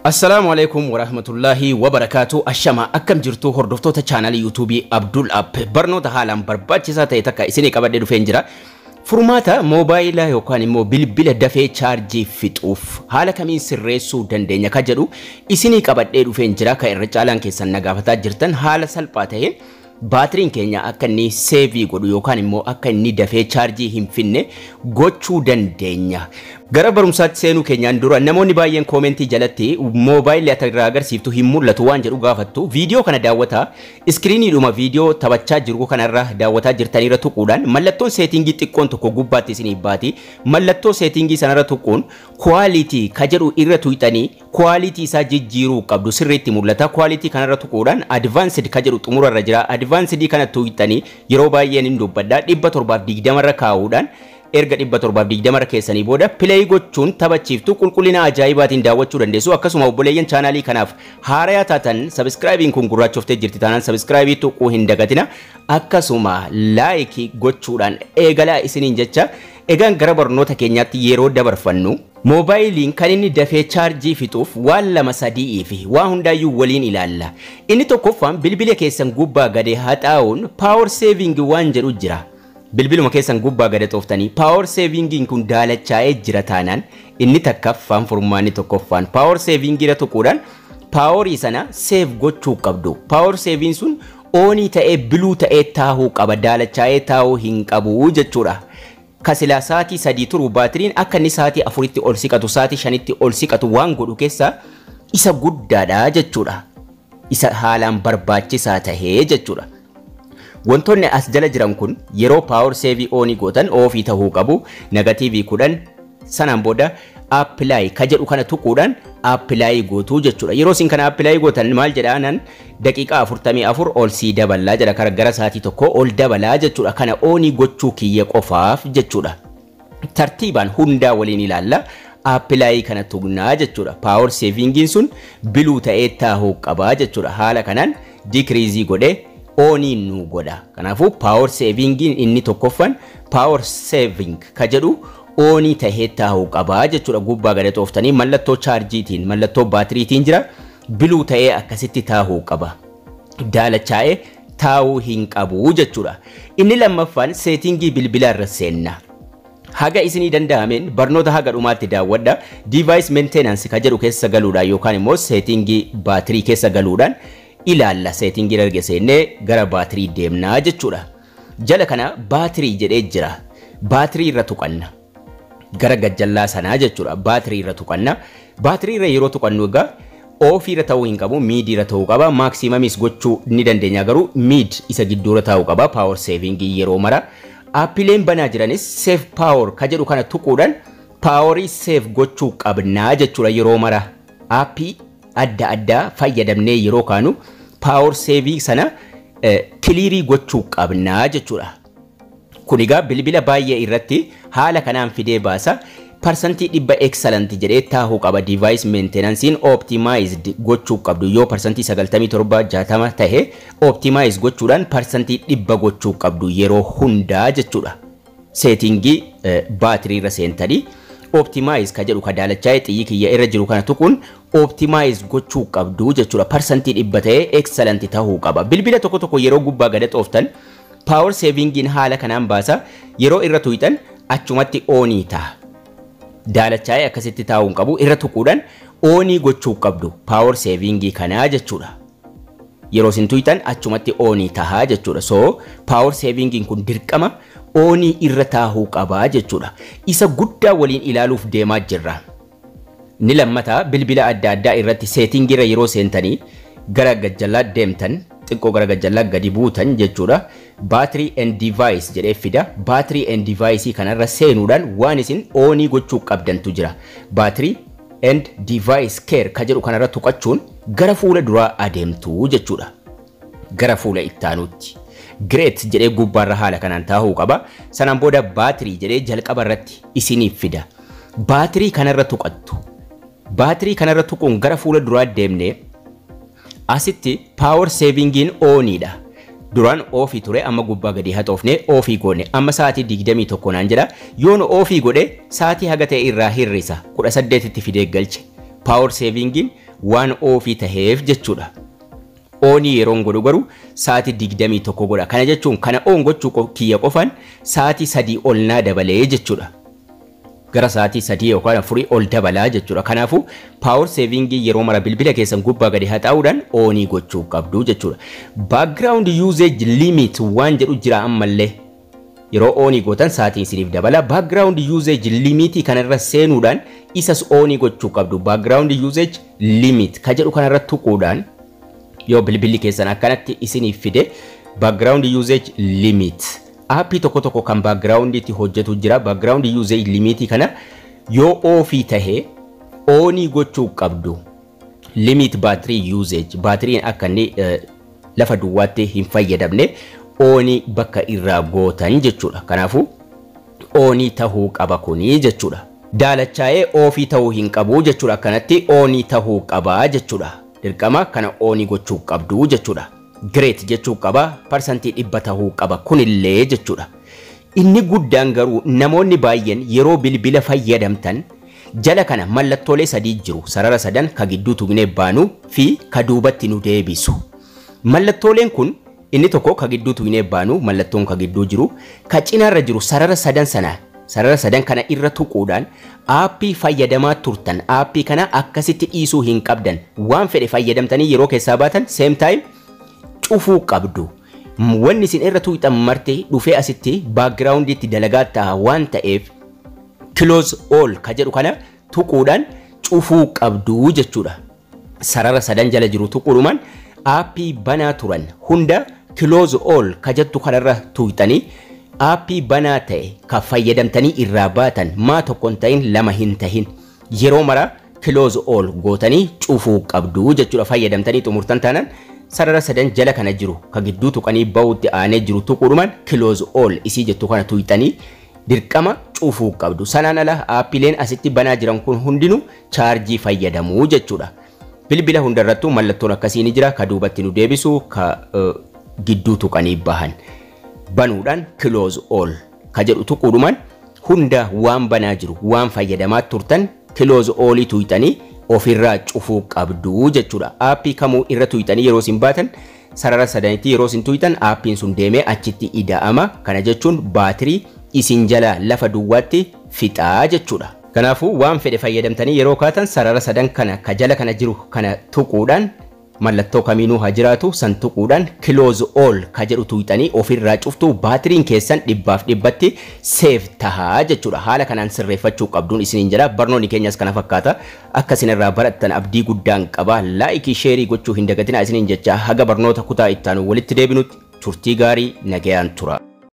Assalaamu alaikum warahmatullahi wabarakaatu. Ashama, akkam jirtu hordoftoota chaanalii yuutuubii Abdul App? Barnoota haalaan barbaachisaa ta'e takka isinii qabadhee dhufeen jira. Furmaata moobaayilaa yookaan immoo bilbila dafee chaarjii fixuuf haala kamiin sirreessuu dandeenya ka jedhu isinii qabadhee dhufeen jira. Ka irra caalaan keessan na gaafataa jirtan, haala salphaa ta'een baatiriin keenya akka inni save godhu yookaan immoo akka inni dafee chaarjii hin finne gochuu dandeenya. Gara barumsaatti seenuu keenyaan dura, namoonni baay'een koomentii jalatti moobaayilii ati irraa agarsiiftu hin mul'atu waan jedhu gaafattu. Viidiyoo kana daawwataa, iskiriiniidhuma viidiyoo taphachaa jiru kanarra daawwataa jirtanirra tuquudhaan mallattoon setting xiqqoon tokko gubbaatti isinii baati. Mallattoo setting sanarra tuquun quality ka jedhu irra tuqxanii quality isaa jijjiiruu qabdu, sirriitti mul'ata. Quality kanarra tuquudhaan advanced ka jedhu xumurarra jira. Advanced kana tuqxanii, yeroo baay'een hin dubbadhaa, 720rra kaa'uudhaan, erga 720 keessanii booda play gochuun taphachiiftu, qulqullina ajaa'ibaatiin daawwachuu dandeessu. Akkasuma obboleeyyan chaanaalii kanaaf haarayaa taatan, subscribeiin kun gurraachoftee jirti taanaan subscribe tuquu hin dagatina. Akkasuma like gochuudhaan eegalaa isiniin jecha. Egaan gara barnoota keenyaatti yeroo dabarfannu, moobaayiliin kan inni dafee chaarjii fixuuf waan lama sadii fi waan hundaayyuu waliin ilaalla. Inni tokkoffaan, bilbila keessan gubbaa gadee haxaa'uun power saving waan jedhu jira. Bilbiluma keessan gubbaa gada xooftanii power savingiin kun daalachaa'ee jira taanaan, inni takkaffaan, furmaanni tokkoffaan, power saving irra tuquudhaan powerii sana save gochuu qabdu. Power saving sun on ta'ee, blue ta'ee taahuu qaba, daalachaa'ee taahuu hin qabu jechuudha. Kasilaa sa'aatii 3 turu baatiriin akka inni sa'aatii 4tti ol siqatu, sa'aatii 5tti ol siqatu waan godhu keessaa isa guddaadha jechuudha. Isa haalaan barbaachisaa tahee jechuudha. Wantoonni as jala jiran kun yeroo power save on gootan off tahuu qabu. Negative 10, sanaan booda apply ka jedhu kana tuquudhaan apply gootuu jechuudha. Yeroo isin kana apply gootan maal jedhaanan, daqiiqaa 44 ol sii dabalaa jedha, kara gara sa'aatii 1 ol dabalaa jechuudha. Kana on gochuu kiyya qofaaf jechuudha. Tartiibaan hundaa waliin ilaalla. Apply kana tuqnaa jechuudha. Power savingiin sun blue ta'ee taa'uu qabaa jechuudha. Haala kanaan decrease godhee on nu godha. Kanaafuu power savingiin inni tokkoffaan power saving ka jedhu on tahee taa'uu qabaa jechuudha. Gubbaa gadi xooftanii mallattoo chaarjiitiin, mallattoo baatiriitiin jira. Blue ta'ee akkasitti taa'uu qaba. Daalachaa'ee taa'uu hin qabu jechuudha. Inni lammaffaan, setting bilbilaa irra seenna. Haga isinii danda'ameen barnoota haga dhumaatti daawwadha. Device maintenance ka jedhu keessa galuudhaan yookaan immoo setting baatirii keessa galuudhaan ilaalla. Setting erga seennee gara baatirii deemnaa jechuudha. Jala kana baatirii jedhee jira. Baatirii irra tuqanna. Gara gajjallaa sanaa jechuudha. Baatirii irra tuqanna. Baatirii irra yeroo tuqannu egaa off irra ta'uu hin qabu, mid irra ta'uu qaba. Maximumis gochuu ni dandeenya, garuu mid isa gidduura ta'uu qaba. Power saving yeroo mara. Appileen banaa jiranis save power ka jedhu kana tuquudhaan powerii save gochuu qabnaa jechuudha yeroo mara. App adda addaa fayyadamnee yeroo kaanu power saving sana clear gochuu qabnaa jechuudha. Kun egaa bilbila baay'ee irratti haala kanaan fidee baasa. 100% excellent jedhee taa'uu qaba. Device maintenancein optimized gochuu qabdu. Yoo 97% 60 ta'e, optimize gochuudhaan 100% gochuu qabdu yeroo hundaa jechuudha. Setting baatirii irra seentanii optimize ka jedhu ka daalachaa'ee xiyyi kiyya irra jiru kana tuquun optimize gochuu qabdu jechuudha. 100% ta'ee excellent ta'uu qaba. Bilbila tokko tokko yeroo gubbaa gada xooftan power savingiin haala kanaan baasa, yeroo irra tuqxan achumatti on ta'a. Daalachaa'ee akkasitti taa'uu hin qabu, irra tuquudhaan on gochuu qabdu power saving kanaa jechuudha. Yeroo isin tuqxan achumatti on tahaa jechuudha. So power savingiin kun dirqama on irra taa'uu qabaa jechuudha. Isa guddaa waliin ilaaluuf deemaa jirra. Inni lammataa, bilbila adda addaa irratti setting irra yeroo seentanii gara gajjallaa deemtan, xiqqoo gara gajjallaa gadi buutan jechuudha. Battery and device jedhee fida. Battery and device kanarra seenuudhaan waan isin on gochuu qabdantu jira. Battery and device care ka jedhu kanarra tuqachuun gara fuula duraa adeemtu jechuudha. Gara fuula ittaanutti. Great jedhee gubbaarra haala kanaan taa'uu qaba. Sanaan booda baatirii jedhee jalqaba irratti isiniif fida. Baatirii kanarra tuqattu. Baatirii kanarra tuquun gara fuula duraa deemnee asitti power savingiin oniidha. Duraan off ture, amma gubbaa gadi haxoofnee off goone, amma sa'aatii 21 naan jedha. Yoon off godhe sa'aatii haga ta'e irraa hir'isa, 18tti fidee galche. Power savingiin Waan off taheef jechuudha. On yeroon godhu garuu sa'aatii 21 godha. Kana jechuun kana on gochuu kiyya qofaan sa'aatii 3 ol naa dabalee jechuudha. Gara sa'aatii 3 yookaan 4 ol dabalaa jechuudha. Kanaafuu power saving yeroo mara bilbila keessan gubbaa gadi haxaa'uudhaan on gochuu qabdu jechuudha. Background usage limit waan jedhu jira ammallee. Yeroo on gootan sa'aatiin isiniif dabala. Background usage limit kanarra seenuudhaan isas on gochuu qabdu. Background usage limit ka jedhu kanarra tuquudhaan yoo bilbilli keessan akkanatti isiniif fide, background usage limit, aappii tokko tokko kan backgrounditti hojjetu jira. Background usage limit kana yoo off tahee on gochuu qabdu. Limit battery usage, baatiriin akka inni lafa duwwaatti hin fayyadamne on bakka irraa gootan jechuudha. Kanaafuu on tahuu qaba kunii jechuudha. Daalachaa'ee off tahuu hin qabu jechuudha. Akkanatti on tahuu qabaa jechuudha. Dirqama kana on gochuu qabdu jechuudha. Great jechuu qaba, 100% tahuu qaba kunillee jechuudha. Inni guddaan garuu namoonni baay'een yeroo bilbila fayyadamtan jala kana mallattoolee sadii jiru. Sarara sadan ka gidduu tuqnee baanuu fi ka duubatti nu deebisu. Mallattooleen kun inni tokko ka gidduu tuqnee baanu, mallattoon ka gidduu jiru, ka cinaarra jiru sarara sadan sana, sarara sadan kana irra tuquudhaan aappii fayyadamaa turtan aappii kana akkasitti dhiisuu hin qabdan. Waan fedhe fayyadamtanii yeroo keessaa baatan same time cufuu qabdu. Wanni isin irra tuqxan marte dhufee asitti backgrounditti dalagaa ta'a waan ta'eef, close all ka jedhu kana tuquudhaan cufuu qabdu jechuudha. Sarara sadan jala jiru tuquudhumaan aappii banaa turan hunda close all ka jettu kanarra tuqxanii, aappii banaa ta'e ka fayyadamtanii irraa baatan maa tokko hin ta'in, lama hin tahin, yeroo mara close all gootanii cufuu qabdu jechuudha. Fayyadamtanii xumurtan taanaan sarara sadan jala kana jiru ka gidduu tuqanii bahutti aanee jiru tuquudhumaan close all isii jettu kana tuqxanii dirqama cufuu qabdu. Sanaan ala aappiileen asitti banaa jiran kun hundinuu chaarjii fayyadamuu jechuudha. Bilbila hundarrattuu mallattoon akkasii ni jira, ka duubatti nu deebisu, ka gidduu tuqanii bahan. Banuudhaan close all ka jedhu tuquudhumaan hunda waan banaa jiru, waan fayyadamaa turtan close allii tuqxanii ofirraa cufuu qabdu jechuudha. Aappii kamuu irra tuqxanii yeroo isin baatan, sarara sadanitti yeroo isin tuqxan, aappiin sun deemee achitti ida'ama. Kana jechuun baatirii isin jala lafa duwwaatti fixaa jechuudha. Kanaafuu waan fedhe fayyadamtanii yeroo kaatan sarara sadan kana ka jala kana jiru kana tuquudhaan, mallattoo kamiinuu haa jiraatu san tuquudhaan, close all ka jedhu tuqxanii ofirraa cuftu, baatiriin keessan 100% save tahaa jechuudha. Haala kanaan sirreeffachuu qabduun isiniin jedha. Barnoonni keenyas kana fakkaata. Akka isinirraa barattan abdii guddaan qaba. Like, share gochuu hin dagatinaa isiniin jecha, haga barnoota kutaa ittaanu walitti deebinutti turtii gaarii, nagayaan tura.